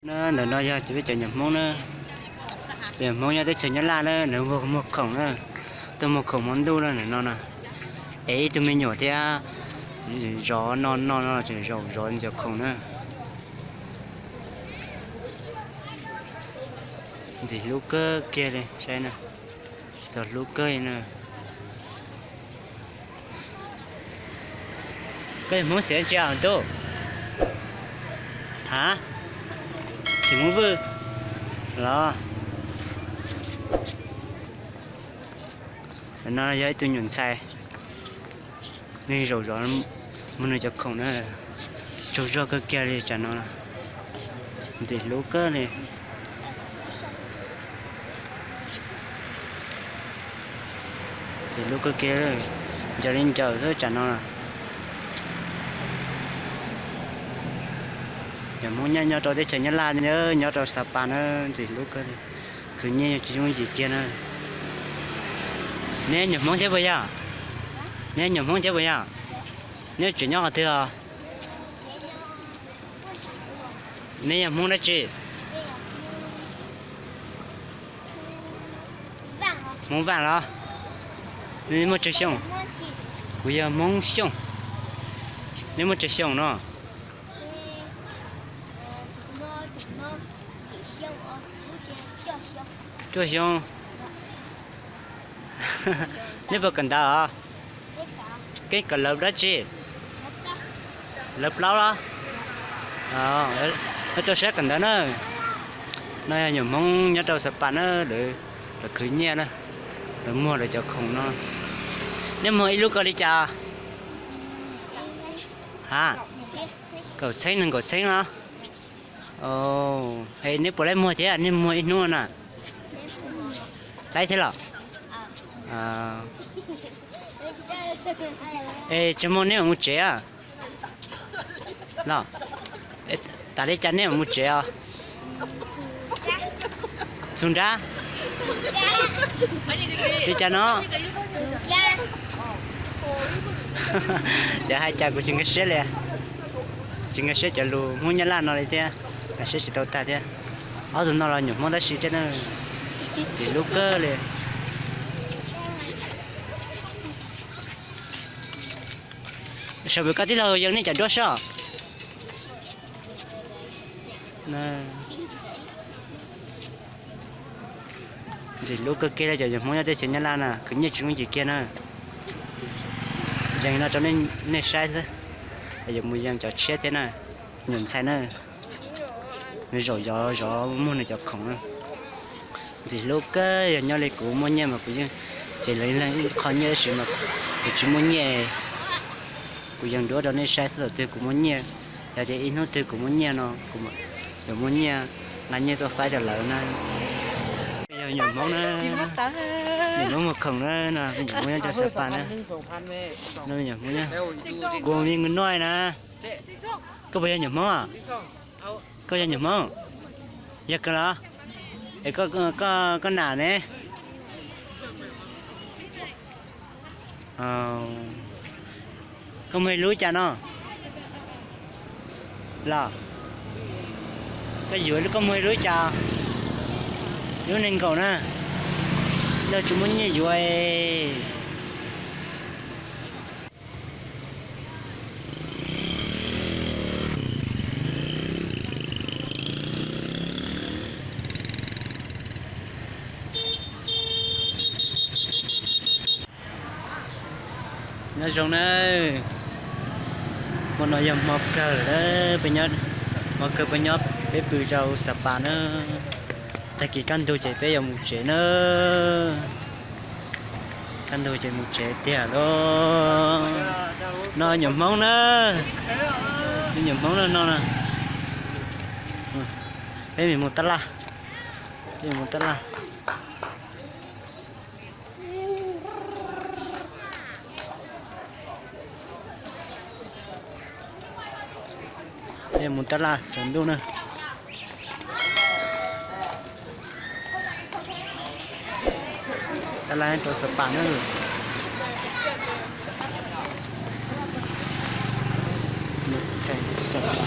Na, ntawm no yog peb cov nyuam Hmoob na, cov nyuam Hmoob nyob teb chaws Nyab Laj na, nws muag khoom na, tuaj muag khoom hmo ntuj na ntawm no na. Es ib tug me nyuam thiab zov no no no, tseem zaum zov cov khoom na. Ntxim hlub kawg kiag li, saib na, txaus hlub kawg li na. Koj yog Hmoob xeev tsi tub? Ha, tsis Hmoob Vwj los? No yog ib tug nyuam ntxhais, nws zaum zov muag nws cov khoom na, tsaug zog kawg kiag li tsam no, ntxim hlub kawg li. Ntxim hlub kawg kiag, ncaws li ncaws xwb tsam no. Yog Hmoob nyob nyob rau teb chaws Nyab Laj, nyob rau Xa Pas na, ntxim hlub kawg li, khwv nyiaj tsis yooj yim kiag na. Neb nyuam Hmoob thiab puas yog? Neb nyuam Hmoob thiab puas yog? Neb tseem nyob qhov twg os? Neb yog Hmoob dab tsi? Hmoob Vaj los? Neb muaj tsawg xyoo? Kuv yog Hmoob Xyooj. Neb muaj tsawg xyoo no? Cuaj xyoo. Neb puas kawm ntawv os? Koj kawm lawv dab tsi? Lawv plaub los? Lawv rau siab kawm ntawv na. No yog nyuam Hmoob nyob rau Xa Pas na, lawv khwv nyiaj na, lawv muag lawv cov khoom no. Neb muag ib lub ko li cas? Ha, kaum txheeb nees nkaum txheeb los? Es neb puas laib muag thiab, neb muag ib hnub na? Laib thiab los? Es tsis muaj neb mam mus tsev los? Tas li cas neb mam mus tsev os? Txug nrab? Li cas no? Ces hais cas kuv tsis nkag siab li. Tsis nkag siab cov lus Hmoob Nyab Laj no li thiab, nkag siab tsis tau tag thiab. Ob tug no los nyuam Hmoob tab sis thiab na, ntxim hlub kawg li. Saum pem koj tij laug yees nej cov duab soj. Ntxim hlub kawg kiag li cov nyuam Hmoob nyob teb chaws Nyab Laj na, khwv nyiaj tsis yooj yim kiag na. Yees no rau nej saib xwb, yuav mus yees cov tshiab thiab na. Nyuam ntxhais na, nws zaum zov zov muag nws cov khoom na. Ntxim hlub kawg, yog nyob li kuv muaj nyiaj mas kuv yeej tsev lawv ib leeg ib qho nyiaj tab sis mas kuv tsis muaj nyiaj. Kuv yees duab rau nej saib xwb, thaum twg kuv muaj nyiaj, yog tias ib hnub twg kuv muaj nyiaj no, kuv yuav muaj nyiaj, nqa nyiaj tuaj faib rau lawv na. Yog nyuam Hmoob na, nyuam Hmoob muag khoom na, nyuam Hmoob nyob rau Xa Pas na. Kuv me nus noj na. Koj puas yog nyuam Hmoob? Koj yog nyuam Hmoob? Yog kawg los? Es koj nam ne? Koj muag ib lub cas no? Los, koj yuav koj muag ib lub cas? Lub nees nkaum na. Luag tsis muaj nyiaj yuav. Nyob zoo nawb. Hmo no yog hmo kawg lawm, hmo kawg peb nyob, peb pw rau Xa Pas na. Tag kis kaj ntug ces peb yuav mus tsev na. Kaj ntug ces mus tsev tiag lauj. No nyuam Hmoob na, nyuam Hmoob no no na. Peb mus tab laj, peb mus tab laj. Peb mus tab laj tsaus ntuj na. Tab laj rau Xa Pas na. Mus theem Xa Pas.